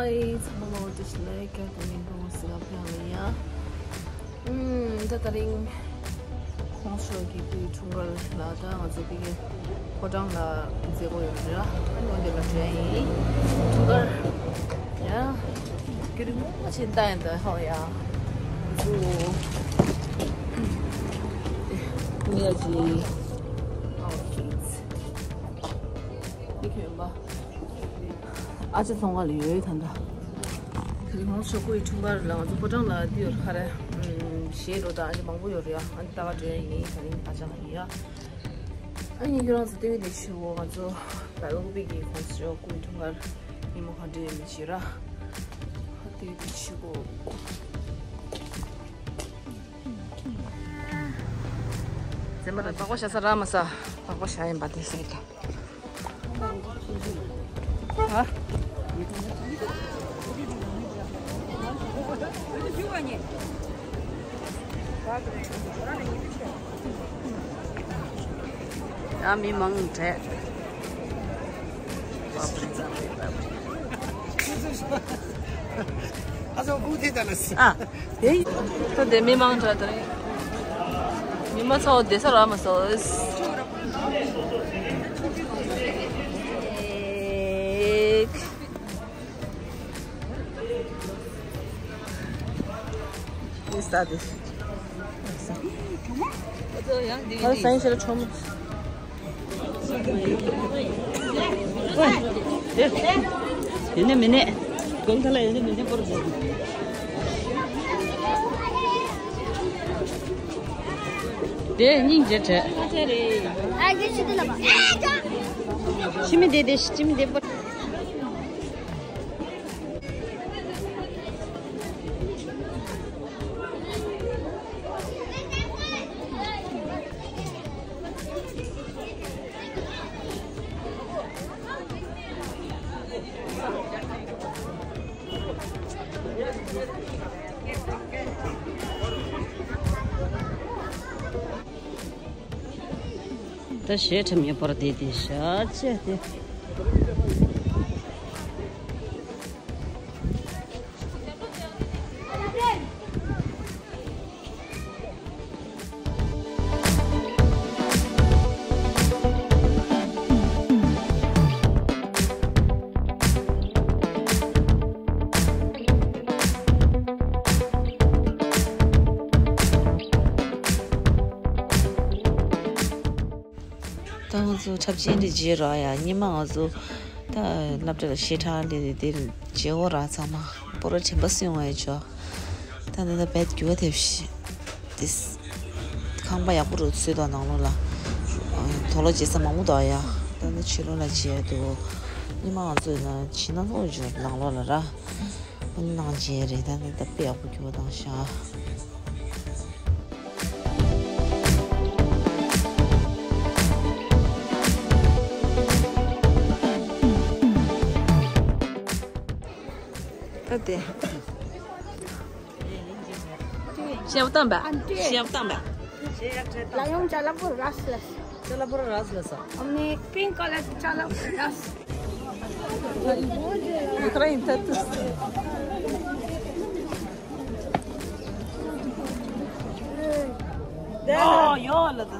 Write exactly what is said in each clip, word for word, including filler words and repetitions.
ཚང་མ་ལོ་བཀྲ་ཤིས་བདེ་ལེགས། ད་ནི་ཀྲུང་གོ་སི་ལ་ཕེབས་ཡོང་ཡ། ཨུམ། ད་དེ་རིང་ཁོང་ཚོ་གི་སྐུའི་འཁྲུངས་སྐར་ལ་ད་ང་ཚོ་ཕ་གིའི་ཕོ་བྲང་ལ་མཛད་སྒོ་ཡོད་རེད། ཨ་ནི་འོ་དེ་ལ་འགྲོ་ཡ་ཡིན། འཁྲུངས་སྐར་ཡ། རྒྱུན་རིང་པོ་ཕྱིན་ད་ཡིན་ད་ཧོ་ཡ། ང་ཚོ་ཕ་གིའི་ཨོ་ཁིཌ་འདི་གྱོན་པ། ཨ་ཅག་ཚོང་ཁང་ལ་ཡོད་ད་ལྟ། དེ་རིང་ཁོང་ཚོ་སྐུའི་འཁྲུངས་སྐར་ལ་ང་ཚོ་ཕོ་བྲང་ལ་འདི་ཡོད་ཁ་རེ། ཨུམ། གཞས་འགྲོ་དང་ཨ་ཅག་མང་པོ་ཡོད་རེད་ཡ། ཨ་ནི་ད་ག་འགྲོ་ཡ་ཡིན། དེ་རིང་ཨ་ཅག་ཡིན་ཡ། ཨ་ནི་ཁྱོད་རང་ཚོ་ལྟོས་དེ་ཤི་བོ། ང་ཚོ་ལ་ལུག་པི་གི་ཁོང་ཚོ་སྐུའི་འཁྲུངས་སྐར་ཉིན་མོ་ག་འདྲ་ཡོད་མེད་ཤི་ར། ལྟོས་དེ་ཤི་བོ། ཟེར་མ་ར་སྦག་སྦག་བཞག་ས་རག་མ་སོང་། སྦག་སྦག་བཞག་ཡིན་པ་དེ་ཟེར་ད། ཧ། ཡང་མི་མང་དྲགས། ཨ་ཟོ་གུ་དེ་ད་ལ་སི། ཨ། དེ་ད་དེ་མི་མང་དྲགས་ད་རེད། མི་མང་ཚོ་བསྡད་ས་རག་མ་སོང་། ཨེ་ས་དེ། ཨ་ས་ཡིན་ཤེས་ལ་ཆོམ། ཡིན་ནི་མིན་ནི། གོང་ཐ་ལ་ཡིན་ནི་མིན་ནི་པོར་བྱེད། དེ་སྙིང་རྗེ་བྲལ། ཨ་ཅེ་ཤི་དེ་ལ་བ། ཤི་མི་དེ་དེ་ཤི་མི་དེ་པོར། ད་ཞེ་ཁྲམ་ཡོད་པར་བསྡད་དེ་ཤ་ཆེ་སྟེ། ད་ང་ཚོ་འཁྲབ་ཆེན་འདི་བརྗེད་རོགས་ཡ། ཉི་མ་ང་ཚོ་ད་སློབ་གྲྭ་ལ་ཞེ་དྲག་ལས་དེ་བརྗེད་འོ་ར་ཚང་མ་པོ་ར་དྲན་པ་སོང་བ་ཡ་ཆོ། ད་ནི་ད་བེད་འགྱུར་བ་ཐེབས་ཤི། དེ་ཁང་པ་ཡག་པོ་རུ་ཚུད་དོ་ནང་ལོགས་ལ། དོ་ལོ་བརྗེད་ས་མང་པོ་འདུག་ཡ། ད་ནི་ཕྱི་ལོགས་ལ་བརྗེད་འདུག་ཉི་མ་ང་ཚོ་ན་ཕྱི་ནང་ལོགས་འཇོག་ནང་ལོགས་ལ་ར། ཨ་ནི་ནང་བརྗེད་རེད། ད་ནི་ད་དཔེ་ཡག་པོ་འགྱུར་བ་དང་ཤ། ད་དེ། ཤེབ་བཏང་པ། ཤེབ་བཏང་པ། ལ་ཡོང་ཅ་ལག་པོ་ར་སི་ལ་སི། ཅ་ལག་པོ་ར་སི་ལ་སི། ཨ་ནི་པིང་ཀ་ལར་ཅ་ལག་པོ་ར་སི། ཁ་ར་ཡིན་ད་དུ། ཨོ་ཡོ་ལ་ད།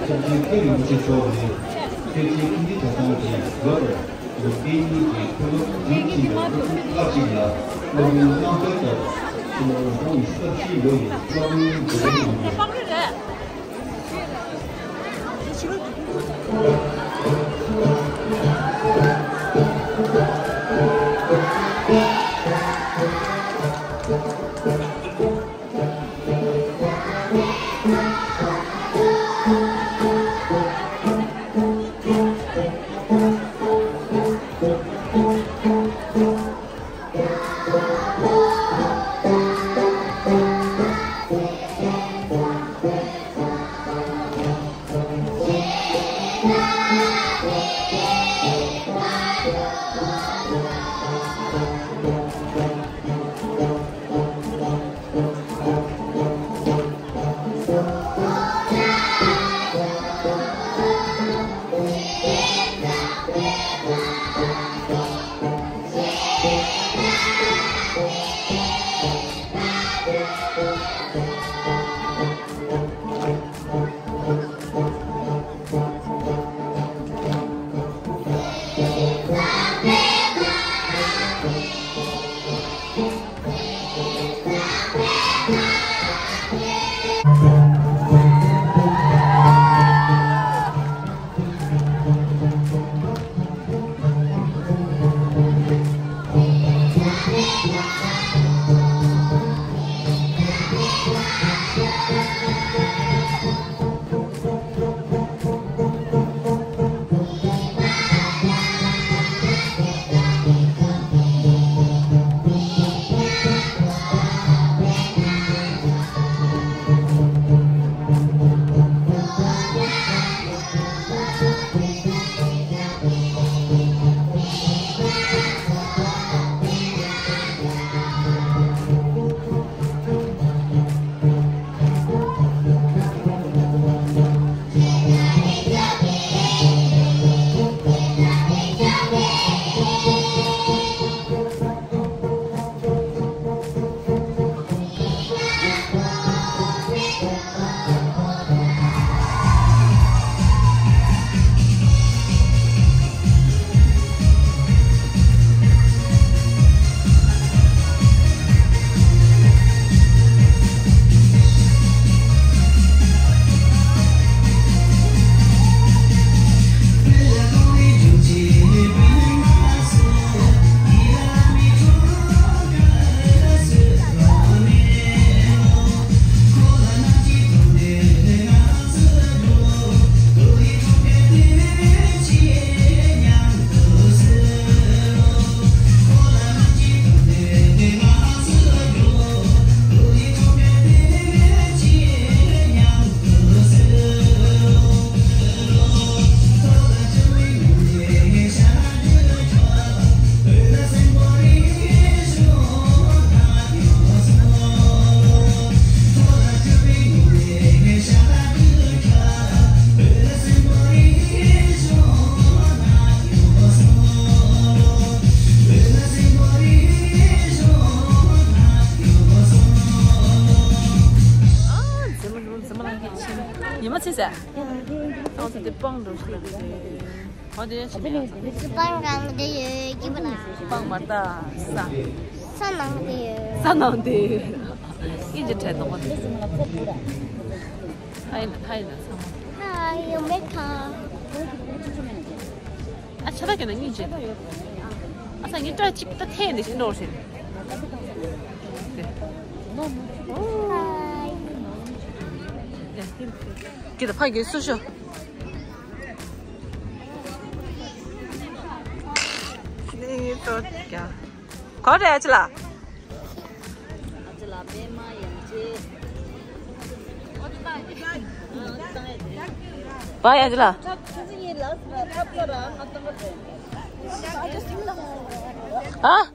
སྐྱབས་རྗེ་ཁྲི་རིན་པོ་ཆེ་མཆོག་ནས་ཐེག་ཆེན་ཀུན་གྱི་གྲྭ་ཚང་གི་ལོ་ལྟར་ལོ་བརྒྱད་གཉིས་ཀྱི་མཐོ་སློབ་རིམ་བཞིན་པའི་སློབ་ཕྲུག་ཁག་ཅིག་ལ་སློབ་ཡོན་མཉམ་སྤྲོད་ལྟར་སྤྱི་ལོ་ཉིས་སྟོང་ཉི་ཤུ་རྩ་བཞིའི་ལོ་ཡི་སློབ་ཡོན་འབོར་འདོན་གནང་ཡོད། ཉི་མ་ཚེ་ཟེར། ཨང་ཚེ་དེ་སྤང་འགྲོ་ཤི་ལ་དེ། ཨོ་དེ་ཡང་ཕྱི་ནས་ཡང་ཚེ། སྤང་གང་དེ་ཡོད་ཀྱི་པ་ན། སྤང་མ་ལྟ་ས། ས་ནང་དེ་ཡོད། ས་ནང་དེ་ཡོད། ཨིན་ཇི་ཁྲལ་གཏོང་བ་དེ། ཧའི་ན་ཧའི་ན་ས། ཧའི་ཡོད་མེད་ཁ། ཨ་ཆ་ད་གྱོན་ན་གཉིས་བྱེད། ཨ་ས་ངའི་སྐྲ་གཅིག་ད་ཐེན་འདི་ཤི་འགྲོ་ཤི། ཀི་ད་ཕ་གི་སུ་ཤོ། ནི་ཏོ་ཀྱ། གོ་རེ་ཨ་ཅི་ལ། བ་ཡ་ཅི་ལ། ཨ།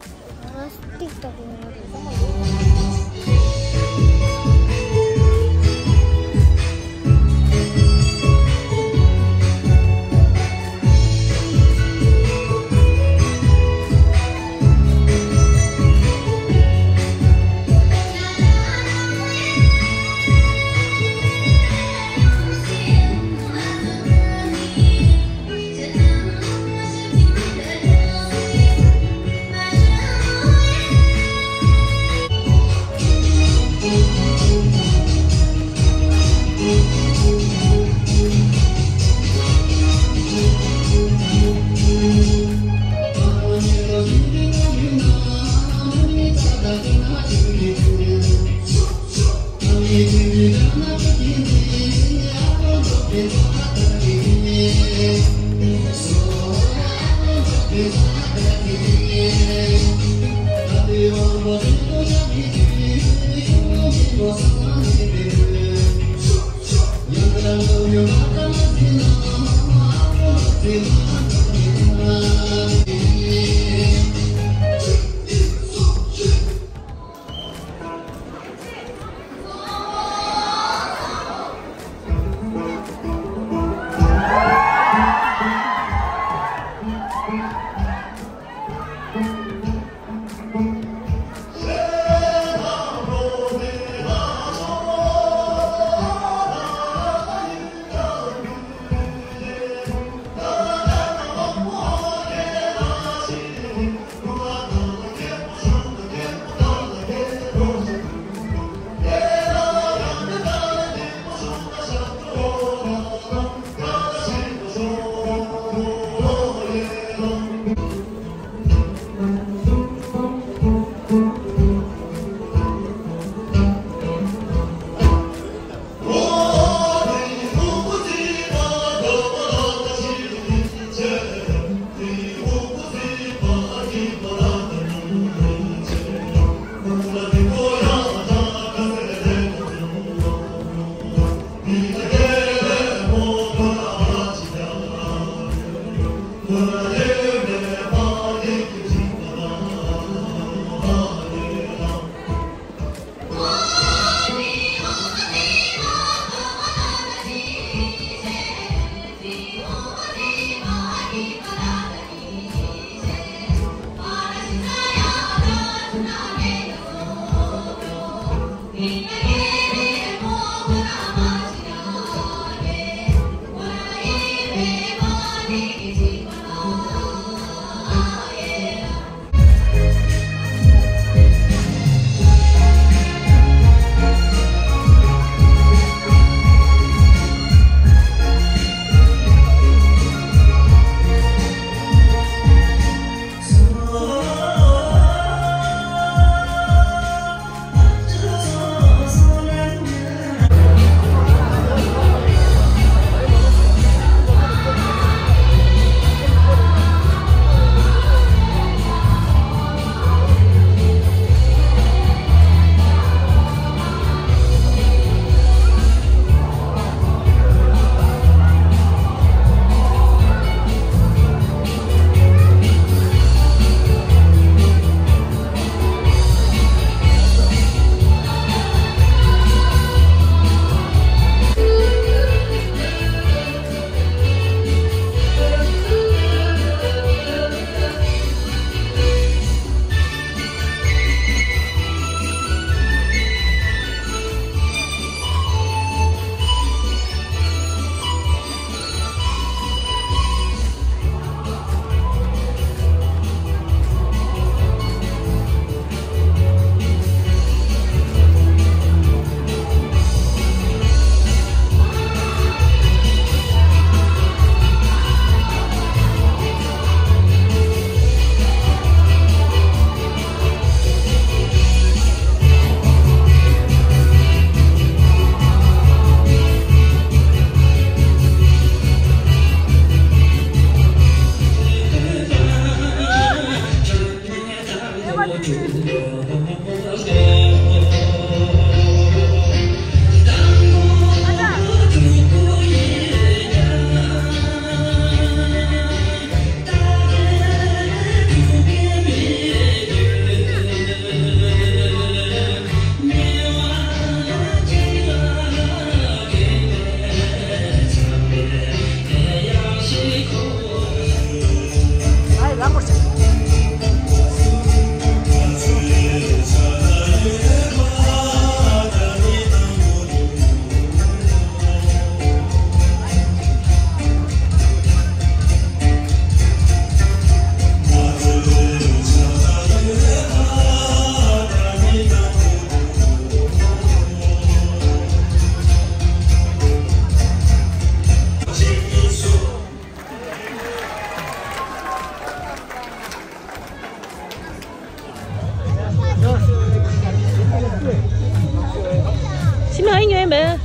ཕྱི་མ་ཨེ་ཉོས་མེད།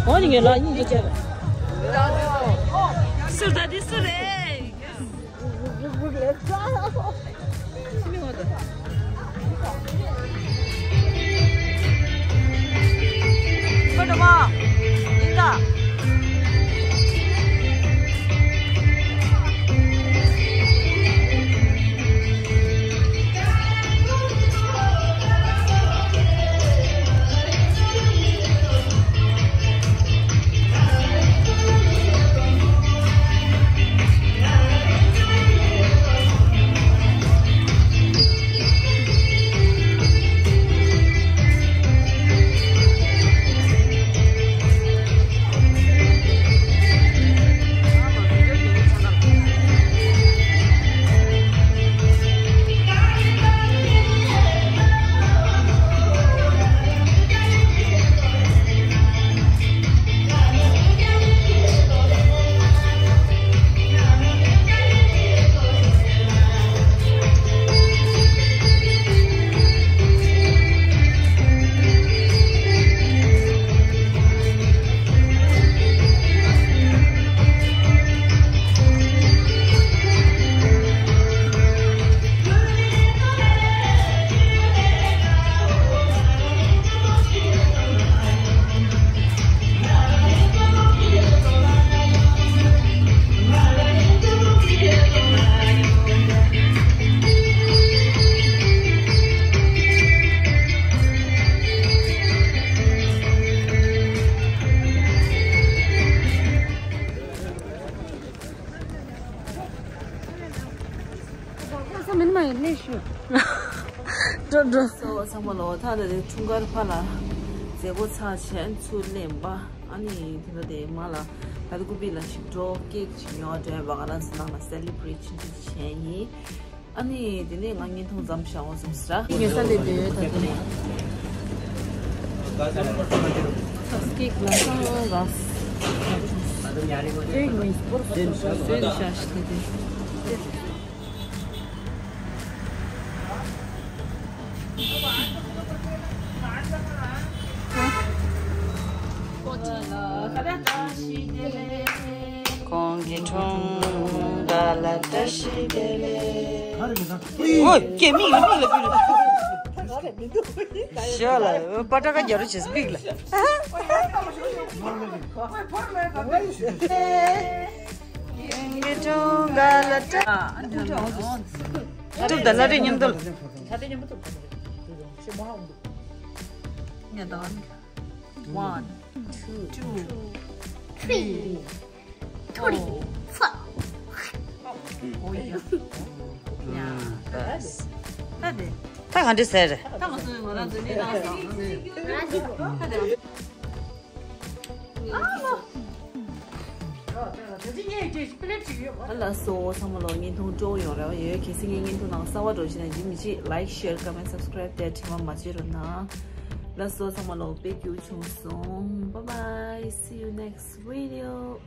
འོ་ནི་ཉོས་ལ་གཉིས་ཀྱི་ཆེད། སུ་ད་དེ་སུ་རེད། ཕྱི་མ་འོ་ད། ས་མིན་མ་ཡིན་ལས་ཞུ། འགྲོ་འགྲོ། སོ་ཚང་མ་ལོ། ད་ད་དེ་འཁྲུངས་སྐར་ཕ་ལ་མཛད་སྒོ་ཚར་བྱས་ཚུར་སླེབས་པ། ཨ་ནི་དེ་ད་དེ་མ་ལ་ད་དེ་སྐུ་པི་ལ་ཞིག་འགྲོ། ཀེག་ཅིག་ཉོ་བ་འདྲ་བ་ང་རང་ཚོ་ནང་ལ་སེ་ལི་བྷི་རེ་ཊི་ཆུང་ཆུང་བྱས་ཡིན། ཨ་ནི་དེ་ནས་ང་བརྙན་ཐུང་མཚམས་བཞག་འོང་བསམ་ཟེར། ངས་ས་ལས་བསྡད་ཡོད་ད་དེ་ནས། ཚབ་ཀེག་ལ་སང་རག་ཀེག་མི་སྤོར་སོ་སོ་སོན་ཤ་ཤི་དེ་དེ། གོང་གི་འཁྲུངས་སྐར་ལ་བཀྲ་ཤིས་བདེ་ལེགས། ཨོ། ཀྱེ་མིག་ལ་མིག་ལ་བུད་ལ། ཞོ་ལ་པ་ཏྲ་ཀ་རྒྱ་རུ་ཆེས་པིག་ལ། གོང་གི་འཁྲུངས་སྐར་ལ་བཀྲ། ཐུབ་ད་ལ་རེ་མཉམ་དུ། ཉན་ད། One, two, three, three, four. ཨོ་ཡ། ཡ། ད་དེ། ད་ག་འདྲ་ཟེར། ད་ང་ཚོ་ང་རང་ཚོ་ནི་ད་ང་ཚོ་ད་དེ། ལགས་སོ་ཚང་མ་ལོ། བརྙན་ཐུང་སྤྲོ་པོ་ཡོང་རེ་བ་ཡོད། གལ་སྲིད་ངའི་བརྙན་ཐུང་ནང་གསར་པ་འགྲོ་བཞིན་ན་ཇི་མི་ཅི་like, share, comment, subscribe དེ་དྲི་མ་མ་བརྗེད་རོགས་གནང་། ལགས་སོ་ཚང་མ་ལོ། དཔེ་སྐྱིད་པོ་བྱུང་སོང་། Bye bye, see you next video.